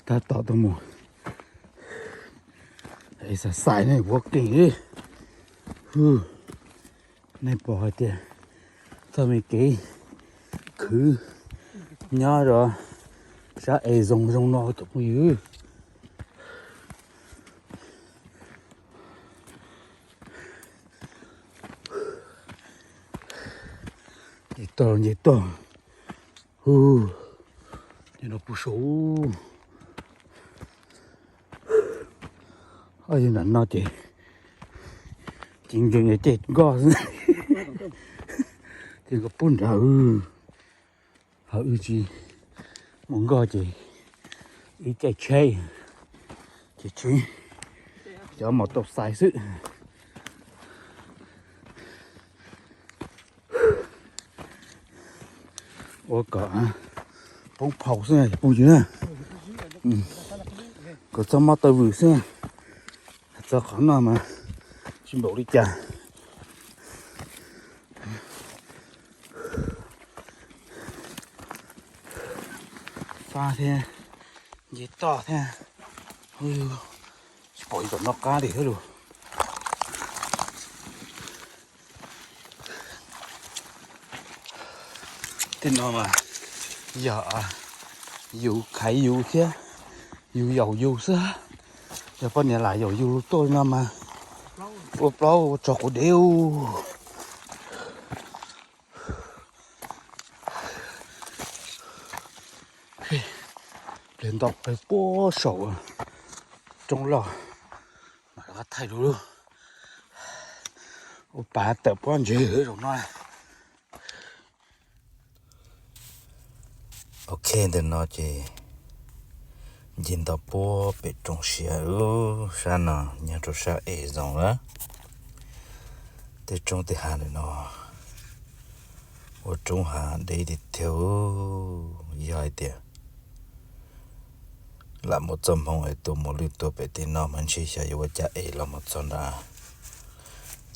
Tab tom tuaj mus exercise ne, walking. Nej pom hais tias txoj me kev khwv nyob rau sab es zoo zoo no cov phooj ywg. Nce toj nce toj. Hu, nce no puag saud. Ob yawg nram no ces ces nce ces nkoj xwb, ces nkoj puag nrad. Ho wb tsis mus nkoj ces wb caij tsheb ces tsheb cov mos tau xais xwb. Ua kom poob phau xwb phooj ywg na. Kom txhob mob taw vwm xwb. Txog qhov no mas tsis npaum li cas. Fab thiab, nce toj thiab. Tsis pom ib tom noj qab li thiab lus. Tej no mas yog yus khaiv yus thiab yus yaum yus xwb. Yog poj niam lam yaum yus tuaj li no mas ua plaub ua tsog quav dev u. Pliag nto pes puag saum roob loj, mam rov qab thaij dua. Ua pas tawm pob ntseg zaum no. Ok, ntawm no ces nce nto puag pem roob siab lub sab no nyob rau sab es zoov lawm. Tej roob tej hav ntawm no ua roob hav deb tiag tiag. Yog hais tias lam mus txoj hmoov es tua mus lwj tua pem tej no mas ntshe xyov yuav ua cas es los mus txog nram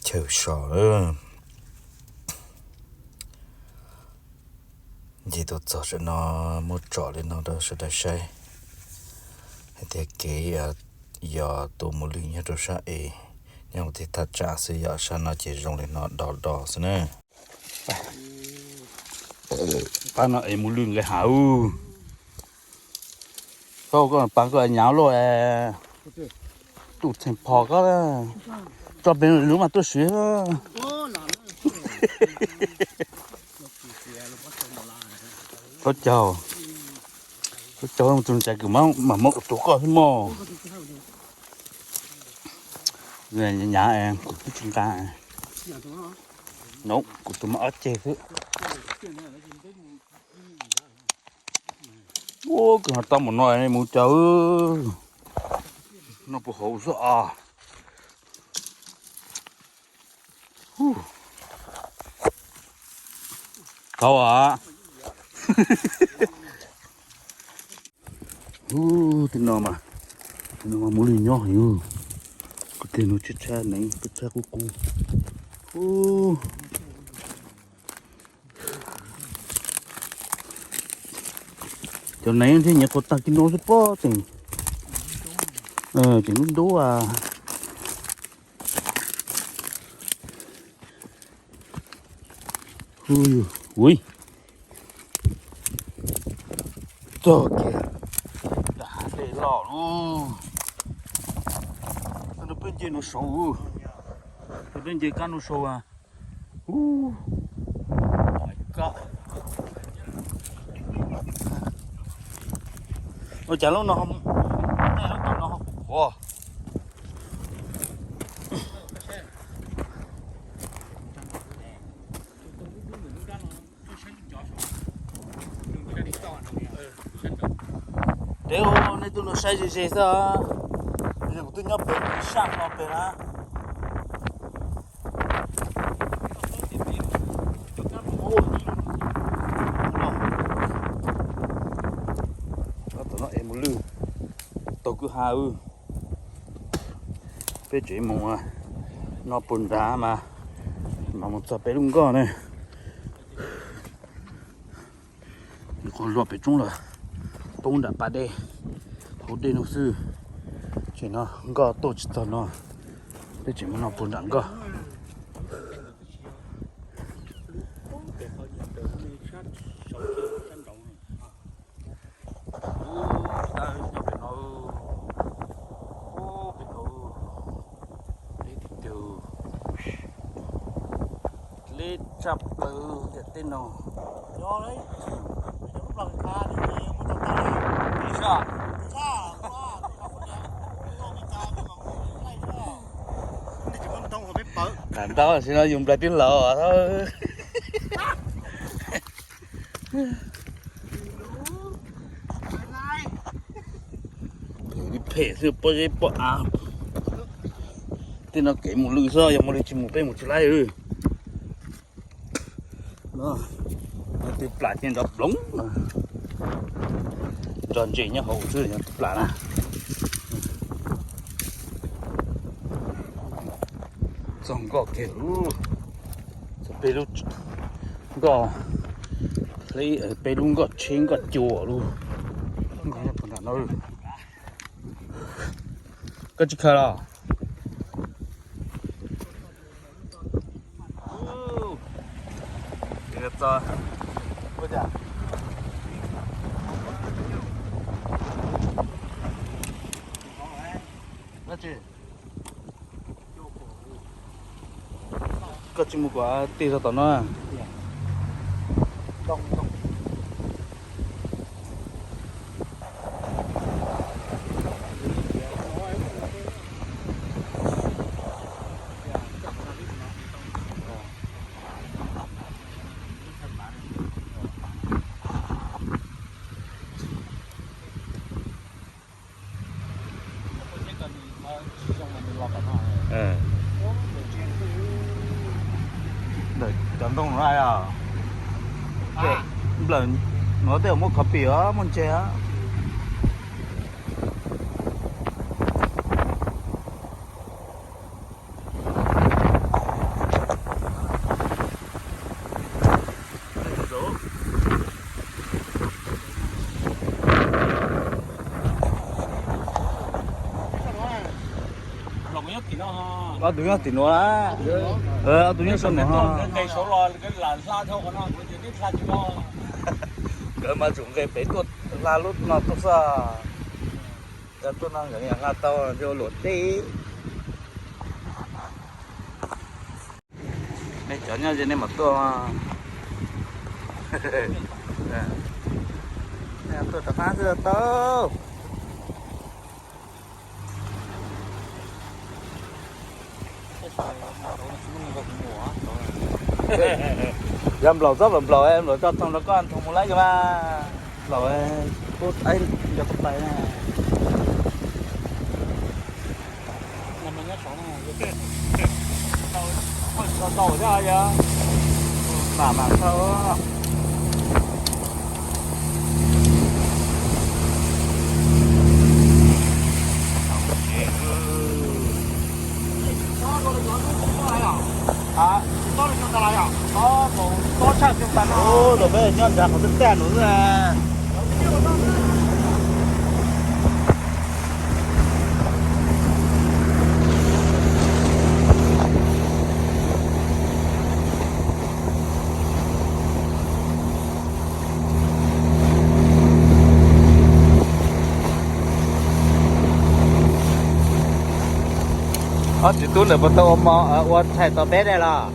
chaw so lawm. Nce tuaj txog sab no muab tsom li no rau sawv daws saib hais tias kev yog tua mus lwj nyob rau sab es nyob hauv tej thaj tsam xwb, yog sab no ces zoo li no do do xwb na. Pab no es mus lwj nqis hav ub. Koj koj pab koj nyav luaj, tus txheem phom koj tso pem lub mas tuaj siv. Koj caug, koj caug tus ntxhais kws mam muab tus koj xwb mog. Nyav kuv twb tsis nqa. No kuv tus mas ob ceg xwb. Ua kws ho tau mus no mus cas, no puas hauv xwb os. Tau a. Ub, tej no mas, tej no mas muaj lwj nyob heev. Kuv tej no tshab tshab neev, tshab tshab qub qub. Ub, cov neev thiab nyiav qhuav tag kis no xwb pob tseem, tseem ntub ntub a. Ui, txog kiag nram hav dej loj lawm. Nws pheej nce nws saud, nws pheej nce kab nws saud. Ua cas lub no, lub tom no ho qhuav qhuav. Deb, nej tuaj no saib ze ze xwb, kuv twb nyob pem sab no pem na. Tom no es mus lwj, tau kwj ha wb. Peb tsev mus no puag nrad mas, mas mus txog peb lub nkoj ne. Nws qhuav luag pem roob lawm, poob nram pas dej, hauv dej no xwb. Ces no nkoj tuaj tsis txog no, peb tseem mus no puag nram nkoj. Ub, tawg nyob pem no, ub, pem no, deb tiag tiag, deb tshaj plaws ntiaj teb no. Qam ntau si no yus nplais twb laus. Phem li phem xwb, pob zeb pob av. Tej no kev mus lwj xwb, yog mus li tsis mus peb mus tsis laib. No, no twb plam ces nrov ploov, nrog ntses nyob hauv xwb, twb plam na. Txog nkoj kiag, txog peb lub nkoj, peb lub nkoj tsheb nkoj cua lub nkoj nyob puag nram no. Koj tsis khaws los? Koj tsis mus kom tig rau tom no. Ntawm cov ntoo no, nplawm no tej muaj copy os, muaj ntses os. Ob tug nyob tim nuav na. Ob tug nyob saum nuav. Nkawd mas tsum nqes pem tuaj hla lub no tuaj xwb. Cov tuaj no nkawd hla tau ces ua luam teb. Nej cov nyob ze nej mam tuaj. Nej tuaj rov qab xwb tau. Yog nplaum txob nplaum nplaum, nplaum tso thoo rau koj thoo mus laib koj mas. Nplaum, nco tau pais na. Mam mam thau. Tus peb nyob nrad qhov twg tag nws xwb. Ob txiv tub ntawm puas tau ua mov ua tshais tau peb dej los?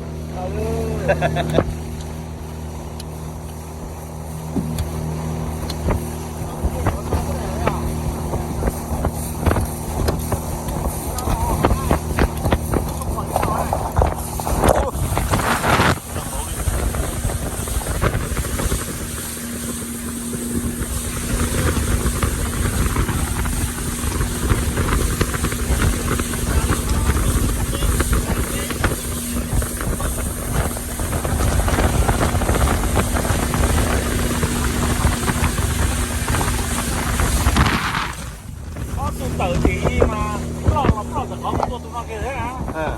Ob tug tawm tim mas ploj los ploj ntawm qhov mus tua tus no kiag thiab na.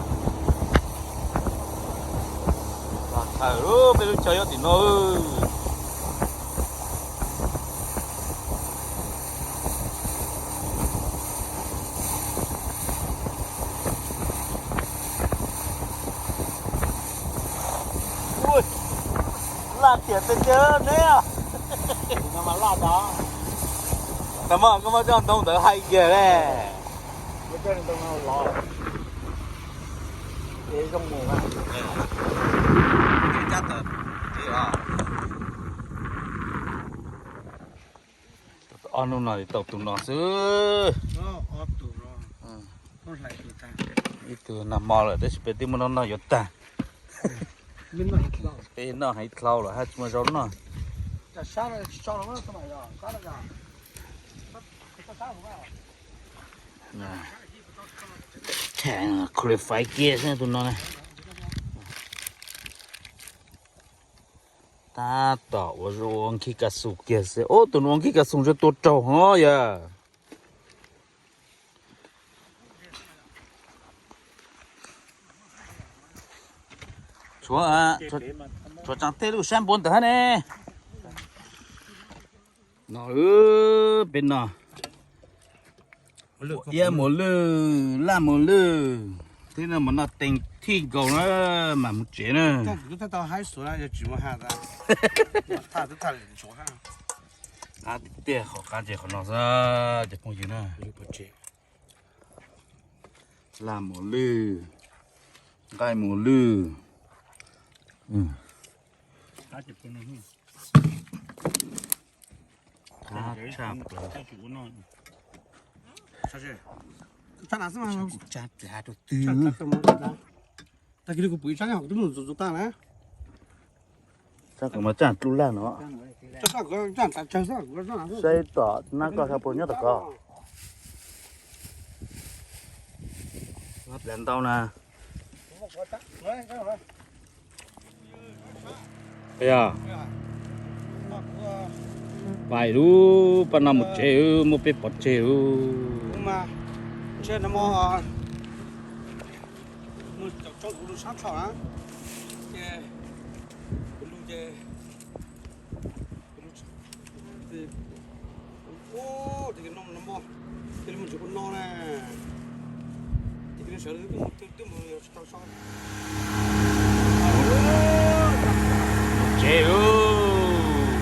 Thawm peb lub chaw nyob tim no. Tiam pes tiag neb. Tag mog, koj muab cov ntoo ntawd hais kiag le. Ob hnub no tau tus no xwb. Ib tug nag hmo lawm tab sis peb twb muab noj noj yuav tag. Peb noj heev dlhau lawm hab tsis muaj zaub noj. Qualify kiag xwb tus no na. Tab tom ua ua nkhib kas xus kiag xwb. Ob, tus no ua nkhib kas xus ntshe tua raug hov yog. Tshuav, tshuav tsav tej lub sab npuab ntawd hab ne. No, peb no. Iab mus lwj, laj mus lwj. Twb no mus noj tees thij nkaus na, mam mus tsev na. Tiag, qhov qab ces qhov no xwb ces phooj ywg na. Laj mus lwj, nqaij mus lwj. Qab tshaj plaws. Kuv tsa plaws rau twg. Tag kis kuv pum ib tsab nyob hauv kuv twb mus txog tag na. Tsab kuv mas tsab dlub laj no. Saib tom nab koj sab puas nyob tom ko. Ntau na. Pais lub paj no mus tsev, muab peb pov tseg lub. Tsev lub,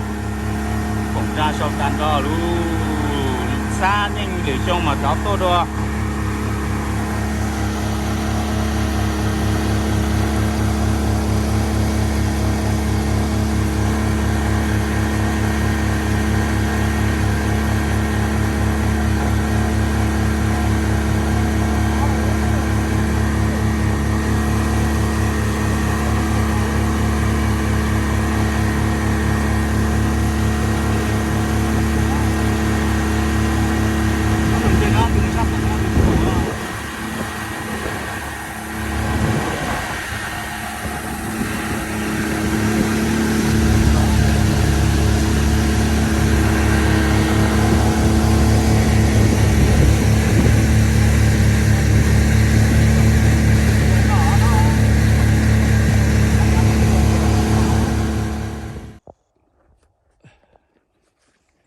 koom tsa sau tas nrho lub, xab neej lwm xyoo mas rov tuaj dua.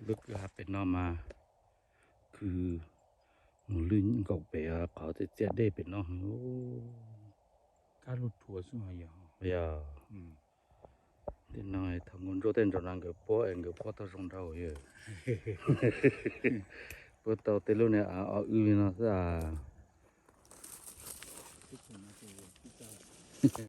Lub kwj ha pem no mas khw mus lwj nkaus pem qhov txias txias dej pem no. Yog, tej no thaum nkauj ntsuab tej ntsaum no nkawd puab es nkawd puab tau zoo nraug yog. Puab tau tej lub niag o wb li no xwb as.